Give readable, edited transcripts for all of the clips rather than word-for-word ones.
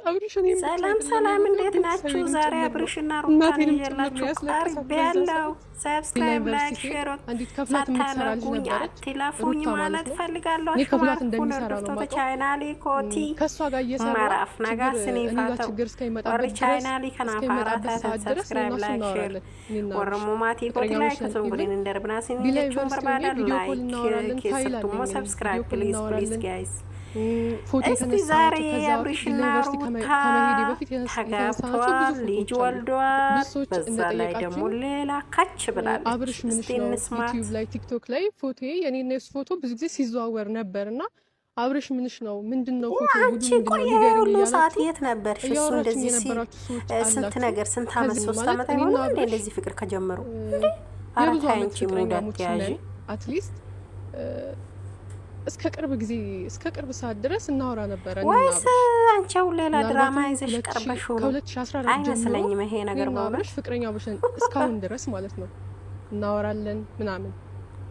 አብርሽ እኔን ብቻ ሰላም አይደለም ሰላም፣ የጎዳው እንዴት ናችሁ? ቤተሰቤንም ዛሬ ጭምር ነው አብርሽና ሩታን እናቴንም ጭምር ነው ይዤላችሁ ያስለቀሳት ቀርቤ በዛ ያለው። ሰዓት። ሌላ subscribe፣ ዩኒቨርሲቲ like፣ ሲሄድ share አንዲት ከፍላት የምትሰራ ልጅ ሳታደርጉኝ ነበረች አትለፉኝ ሩታ ማለት ማለት ነው። ፈልጋለሁ። እኔ ከፍላት አሽማርኩን እንደሚሰራ ነው እርድፍቶተ የማውቀው። ቻይናሊ ኮቲ ከእሷ ጋር እየሰራ መራፍ ነጋ ችግር እኔ ጋር ስኒፋተው ችግር እስከሚመጣበት ወሪ ድረስ ቻይናሊ ከናፋራ እስከሚመጣበት ታተን ሰዓት ድረስ እኔና ሰብስክራይብ፣ እሱ ላይክ፣ ሼር እናወራለን። እኔና አብርሽ ወረሞ ማቲ ኮቲ ፍቅረኛሞች ላይክ ነን። ቱን ኢቭን ጉዲን እንደርብና ሲኒ ዲላ ጀቹን ዩኒቨርሲቲ ሆኜ በርባዳ ቪዲዮ ኮል ላይክ እናወራለን። ፋይል ኬሰቱሞ አለኝ እኔ ቪዲዮ ሰብስክራይብ ኮል ፕሊዝ ፕሊዝ እናወራለን። ጋይስ። ፎቶ እስቲ ዛሬ የተነሳናቸው ከዛ በፊት ዲላ አብርሽና ዩኒቨርሲቲ ሩታ ከመሄዴ በፊት የተነሳናቸው ብዙ ተጋብተዋል፣ ልጅ ፎቶዎች አሉ። ብዙ ወልደዋል። ሰዎች በዛ ላይ ደግሞ እንደጠየቃችሁኝ ሌላ ካች ብላለች። አብርሽ ምንሽ እስቲ ነው እንስማት። ዩቲዩብ ላይ ቲክቶክ ላይ ፎቶዬ የኔና የሱ ፎቶ ብዙ ጊዜ ሲዘዋወር ነበር እና አብርሽ ምንሽ ነው ምንድን ነው ፎቶ ጉዱ አንቺ ምንድን ነው ቆይ ንገሪኝ ሁሉ ሰዓት እያላችሁ የት ነበርሽ? እሱ እያወራችኝ እንደዚህ ሲል የነበራችሁ ሰዎች ስንት አላችሁ። ነገር ስንት አመት ከዚህ 3 ማለት አመት እኔና አይሆንም እንዴ አብርሽ እንደዚህ ፍቅር ከጀመሩ? እ፣ ኧረ የብዙ ተይ አመት አንቺ mood ፍቅረኛሞች አትያዢ። ነን። At least እስከ ቅርብ ጊዜ እስከ ቅርብ ሰዓት ድረስ እናወራ ነበረ እኔና ወይስ አብርሽ። አንቺ አሁን ሌላ ድራማ ምናልባትም ይዘሽ ቀርበሽ ነው? ከ2014 ጀምሮ አይመስለኝም ይሄ ነገር እኔና በእውነት። አብርሽ ፍቅረኛሞች ነን እስካሁን ድረስ ማለት ነው። እናወራለን ምናምን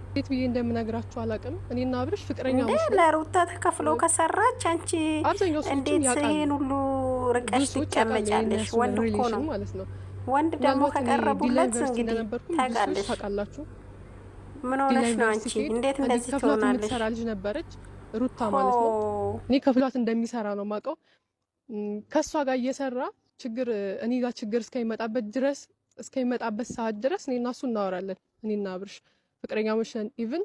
እንዴት ብዬ እንደምነግራችሁ አላውቅም። እኔና አብርሽ እንዴ ፍቅረኛሞች ነን። ለሩታ ተከፍሎ ከሰራች አንቺ አብዛኛው ሰዎችም እንዴት ያውቃሉ፣ ይሄን ሁሉ ብዙ ርቀሽ ሰዎች ያውቃሉ የኔና ትቀመጫለሽ? የእሱን ወንድ እኮ relation ነው። ማለት ነው። ወንድ ደግሞ ምናልባት እኔ ዲላ ከቀረቡለት ዩኒቨርሲቲ እንግዲህ እንደነበርኩም ብዙ ሰዎች ታውቃለሽ። ታውቃላችሁ። ምን ዲላ ሆነሽ ነው ዩኒቨርሲቲ አንቺ? ሲሄድ እንዴት አንዲት እንደዚህ ከፍላት ትሆናለሽ? የምትሰራ ልጅ ነበረች ሩታ ሆ ማለት ነው። እኔ ከፍሏት እንደሚሰራ ነው የማውቀው። ከእሷ ጋር እየሰራ ችግር እኔ ጋር ችግር እስከሚመጣበት ድረስ እስከሚመጣበት ሰዓት ድረስ እኔና እሱ እናወራለን። እኔና አብርሽ ፍቅረኛሞች ነን። Even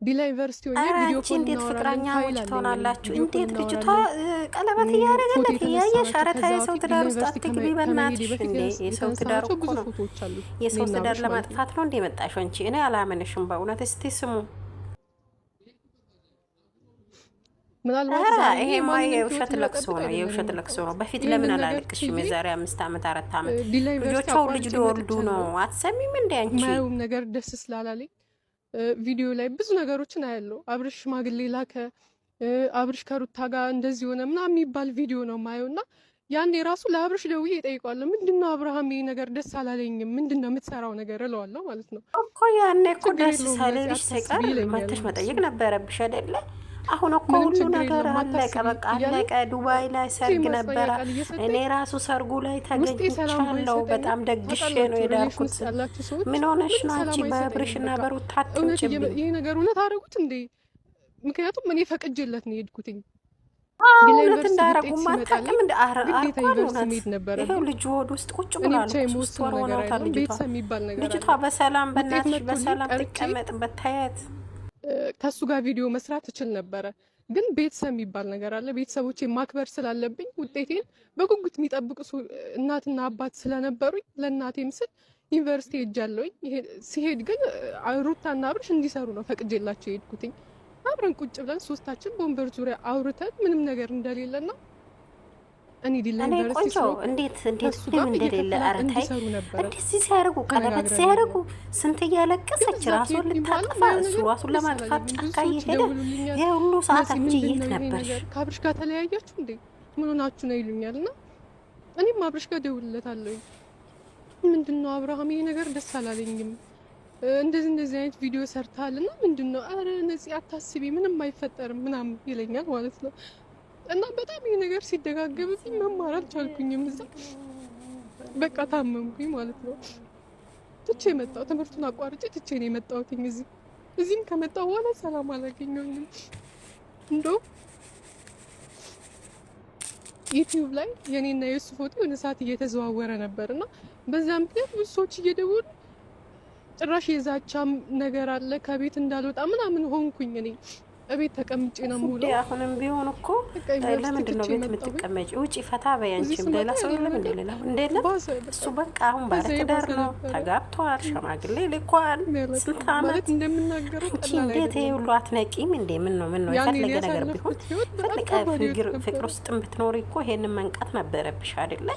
ዲላ ዩኒቨርሲቲ ሆኜ ኧረ ቪዲዮ አንቺ call እንዴት እናወራለን። ፋይል ፍቅረኛሞች አለኝ እኔ ትሆናላችሁ? ቪዲዮ call እንዴት ልጅቷ እናወራለን። ቀለበት ፎቶ እያደረገለት እያየሽ? የተነሳናቸው ኧረ ከዛ ተይ የሰው በፊት ዲላ ትዳር ውስጥ ዩኒቨርሲቲ አትግቢ ከመሄዴ በእናትሽ። በፊት እንዴ የሰው ትዳር የተነሳናቸው እኮ ብዙ ነው። ፎቶዎች አሉ የሰው እኔና ትዳር አብርሽ ማለት ነው። ለማጥፋት ነው እንዴ የመጣሽው አንቺ? እኔ አላመንሽም በእውነት። እስቲ ስሙ። ምናልባት ኧረ ዛሬ እኔ ይሄማ የማንንም ህይወት የውሸት ለቅሶ የሚበጠብጥ ነው፣ አይደለም የውሸት ለቅሶ የመጣሁት። ነው። በፊት ይህንን ለምን ነገር አላለቅሽም? ችዬ የዛሬ 5 ዓመት 4 ዓመት ዲላ ዩኒቨርሲቲ ልጆቿ ልጅ አቋርጬ ሊወልዱ ነው። መጥቻለሁ። አትሰሚም እንዴ አንቺ? ማየውም ነገር ደስ ስላላለኝ ቪዲዮ ላይ ብዙ ነገሮችን አያለው። አብርሽ ሽማግሌ ላከ፣ አብርሽ ከሩታ ጋር እንደዚህ ሆነ ምናምን የሚባል ቪዲዮ ነው ማየው እና ያኔ ራሱ ለአብርሽ ደውዬ እጠይቀዋለሁ። ምንድነው አብርሃም ይሄ ነገር ደስ አላለኝም፣ ምንድነው የምትሰራው ነገር እለዋለሁ ማለት ነው። እኮ ያኔ እኮ ችግር ደስ የለውም ነፂ ሳይልሽ አታስቢ ሲቀር ይለኛል መተሽ እሱ። መጠየቅ ነበረብሽ አይደለ? አሁን እኮ ምንም ሁሉ ችግር ነገር የለውም አለቀ፣ አታስቢ በቃ እያለ አለቀ። ዱባይ ላይ ብዙ ሰርግ የማጽናኛ ነበረ። ቃል እኔ እየሰጠኝ ራሱ ሰርጉ ላይ ውስጤ ሰላም ተገኝቻለሁ። ባይሰጠኝም በጣም ደግሼ ነው ታውቃላችሁ፣ relation የዳርኩት። ውስጥ ያላችሁ ሰዎች ምን ሆነሽ ምንም ነው አንቺ? ሰላም አይሰጠኝም። በአብርሽና በቃ በሩታ እውነት አትምጭብኝ። ይሄ ነገር እውነት አደረጉት እንዴ? ምክንያቱም እኔ ፈቅጄለት ነው የሄድኩትኝ። ዲላ እውነት ዩኒቨርሲቲ ውጤት እንዳረጉማ ሲመጣልኝ አታውቅም። እንደ ግዴታ አርጓል። ዩኒቨርሲቲ እውነት መሄድ ይኸው ነበረብኝ። ልጁ ሆድ ውስጥ ቁጭ እኔ ብሏል ብቻ እኮ 3 የምወስነው ወር ነገር ሆኖታል አይደለም፣ ልጅቷ። ቤተሰብ የሚባል ነገር ልጅቷ አለ። በሰላም ውጤት በእናትሽ መጥቶልኝ በሰላም ቀርቼ ትቀመጥበት ታያት። ከሱ ጋር ቪዲዮ መስራት እችል ነበረ፣ ግን ቤተሰብ የሚባል ነገር አለ። ቤተሰቦቼ ማክበር ስላለብኝ ውጤቴን በጉጉት የሚጠብቁ እናትና አባት ስለነበሩኝ ለእናቴም ስል ዩኒቨርሲቲ ሄጃለሁኝ። ሲሄድ ግን ሩታና አብርሽ እንዲሰሩ ነው ፈቅጄላቸው የሄድኩትኝ። አብረን ቁጭ ብለን ሶስታችን በወንበር ዙሪያ አውርተን ምንም ነገር እንደሌለና እኔ ዲላ እኔ ዩኒቨርሲቲ ቆንጆ ስለሆንኩ እንዴት እንዴት ከሱ ምንም ጋር እንደሌለ እየከፈላት ኧረ ተይ። እንዲሰሩ ነበረ እንደዚህ ሲያደርጉ ቀለበት ተነጋግረን ሲያደርጉ ያለው። ስንት ግን እያለቀሰች እዛ ራሱን ከሄድኩኝ በኋላ ልታጠፋ ማየው እሱ ነገር ራሱን ደስ ለማጥፋት አላለኝም። ብዙ ጫካ ሰዎች እየሄደ ይደውሉልኛል። ይሄ ሁሉ ሰዓት ነፂ አንቺ ምንድን የት ነው ይሄ ነበርሽ? ነገር? ከአብርሽ ጋር ተለያያችሁ እንዴ? ምን ሆናችሁ ነው ይሉኛል። እና እኔም አብርሽ ጋር ደውልለታለሁ። ምንድን ነው አብርሃም ይሄ ነገር ደስ አላለኝም፣ እንደዚህ እንደዚህ አይነት ቪዲዮ ሰርተሃል እና ምንድን ነው? አረ ነፂ አታስቢ፣ ምንም አይፈጠርም ምናምን ይለኛል ማለት ነው። እና በጣም ይሄ ነገር ሲደጋገብብኝ መማር አልቻልኩኝም። እዛ በቃ ታመምኩኝ ማለት ነው። ትቼ መጣሁ። ትምህርቱን አቋርጬ ትቼ ነው የመጣሁትኝ። እዚህም ከመጣሁ በኋላ ሰላም አላገኘሁኝም። እንደውም ዩቲዩብ ላይ የኔና የእሱ ፎቶ የሆነ ሰዓት እየተዘዋወረ ነበር እና በዛ ምክንያት ብዙ ሰዎች እየደወሉ ጭራሽ የዛቻም ነገር አለ ከቤት እንዳልወጣ ምናምን ሆንኩኝ። እኔ እቤት ተቀምጬ ነው እንዴ የምውለው። አሁንም ቢሆን እኮ በቃ ዩኒቨርሲቲ ለምንድን ነው ትቼ ቤት መጣሁኝ። የምትቀመጪ? ውጪ ፈታ በይ። እዚህ አንቺም ስመጣ ሌላ ሰው ያለው የለም እንደ ነገር ሌላ እንደ የለም። ባሰ። እሱ በቃ በቃ አሁን ከዛ ባለትዳር የባሰ ነው፣ ነበረ። ተጋብተዋል፣ ሽማግሌ ልኳል። እኔ አላውቅም ስንት ማለት አመት እንደምናገረው አንቺ ቀላል እንዴት ይሄ አይደለም። ሁሉ አትነቂም እንዴ? ምን ነው ምን ነው ያኔ እኔ የፈለገ ነገር ቢሆን ያሳለፍኩት ህይወት በጣም ፈለቀ ከባድ ህይወት ፍቅር ነበረ። ውስጥም ብትኖሪ እኮ ይሄንን መንቃት ነበረብሽ አይደለ?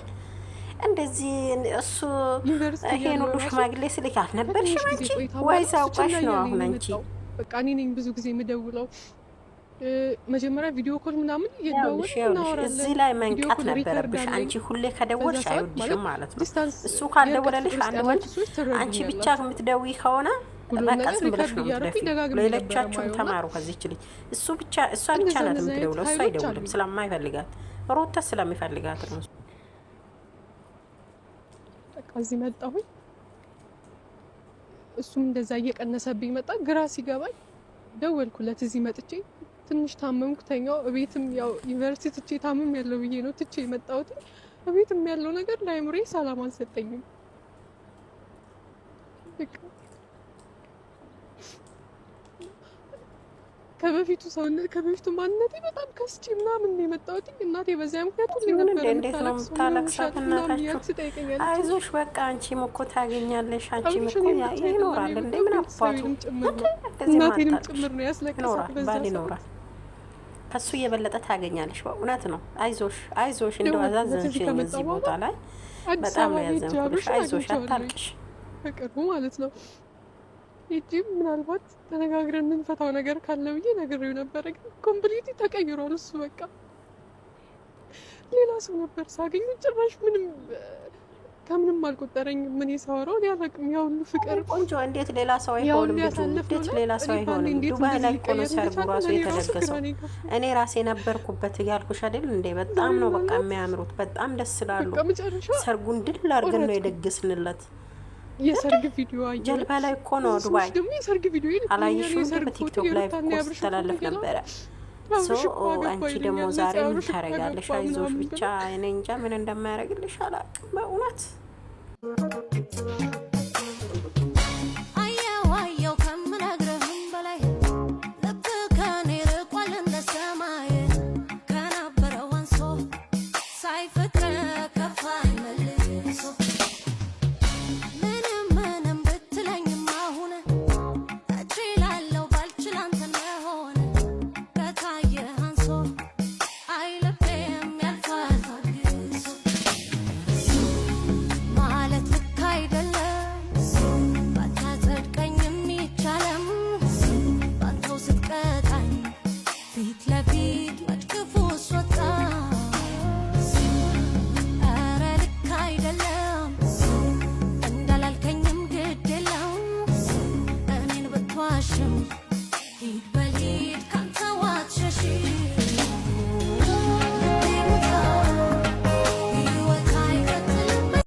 እንደዚህ እሱ ዩኒቨርሲቲ ይሄን እያለሁ ሁሉ ራሱ ሽማግሌ ስልክ ከትንሽ አልነበርሽም ጊዜ አንቺ? ቆይታ በኋላ ወይስ እሱ አውቀሽ ችላ ነው እያለኝ አሁን ነው አንቺ? የመጣው። በቃ እኔ ነኝ ብዙ ጊዜ የምደውለው። መጀመሪያ video call ምናምን ይኸውልሽ እየደዋወልን ይኸውልሽ እናወራለን። እዚህ ላይ ቪዲዮ መንቃት call record ነበረብሽ። አለኝ። አንቺ ሁሌ በዛ ከደወልሽ ሰዓት ማለት አይወድሽም ማለት ነው። distance እሱ የርቀት ፍቅር ካልደወለልሽ ውስጥ አንድ ወንድ ያላችሁ ሰዎች አንቺ ብቻ ትረዱኛላችሁ። የምትደውይ ከሆነ ሁሉም በቃ ነገር ዝም ብለሽ record ነው እያደረኩኝ የምትደፊው። ደጋግሜ ነበረ ሌሎቻችሁም ማየው እና ተማሩ ከዚች ልጅ። እሱ ብቻ እሷ ብቻ እንደዛ ናት እንደዛ አይነት የምትደውለው፣ እሱ ኃይሎች አይደውልም አሉ። ስለማይፈልጋት። ሩታ ስለሚፈልጋት ነው። በቃ እዚህ መጣሁኝ። እሱም እንደዛ እየቀነሰብኝ መጣ። ግራ ሲገባኝ ደወልኩለት። እዚህ መጥቼ ትንሽ ታመምኩ፣ ተኛው። እቤትም ያው ዩኒቨርሲቲ ትቼ ታምም ያለው ብዬ ነው ትቼ የመጣሁት። እቤትም ያለው ነገር ለአእምሮዬ ሰላም አልሰጠኝም። ከበፊቱ ሰውነት ከበፊቱ ማንነቴ በጣም ከስቼ ምናምን ነው የመጣሁት። እናቴ በዚያ ምክንያት ሁሌ ነበር እንዴት ነው የምታለቅሳት? እናታችሁ አይዞሽ በቃ አንቺም እኮ ታገኛለሽ፣ አንቺም እኮ ይኖራል። እንደ ምን አባቱ እናቴንም ጭምር ነው ያስለቀሳት። በዛ ይኖራል፣ ከሱ የበለጠ ታገኛለሽ። በእውነት ነው። አይዞሽ አይዞሽ። እንደው አዛዘንሽኝ እዚህ ቦታ ላይ በጣም ነው ያዘንኩልሽ። አይዞሽ፣ አታልቅሽ። በቅርቡ ማለት ነው ሄጂ ምናልባት ተነጋግረን የምንፈታው ነገር ካለ ብዬ ነግሬው ነበረ። ግን complete ተቀይሯል እሱ በቃ ሌላ ሰው ነበር ሳገኙ። ጭራሽ ምንም ከምንም አልቆጠረኝም። ምን የሳወራው እኔ አላውቅም። ያ ሁሉ ፍቅር ቆንጆ፣ እንዴት ሌላ ሰው አይሆንም? እንዴት ሌላ ሰው አይሆንም? ዱባይ ላይ እኮ ነው ሰርጉ ራሱ የተደገሰው። እኔ ራሴ ነበርኩበት እያልኩሽ አይደል እንዴ? በጣም ነው በቃ የሚያምሩት፣ በጣም ደስ ስላሉ ሰርጉን ድል አድርገን ነው የደገስንለት። የሰርግ ቪዲዮ አየሁ። ጀልባ ላይ እኮ ነው ዱባይ። ደግሞ የሰርግ ቪዲዮ አላየሽም? በቲክቶክ ላይ እኮ ስተላለፍ ነበረ። So አንቺ ደግሞ ዛሬ ምን ታደርጋለሽ? አይዞሽ ብቻ። እኔ እንጃ ምን እንደማያደርግልሽ አላውቅም በእውነት።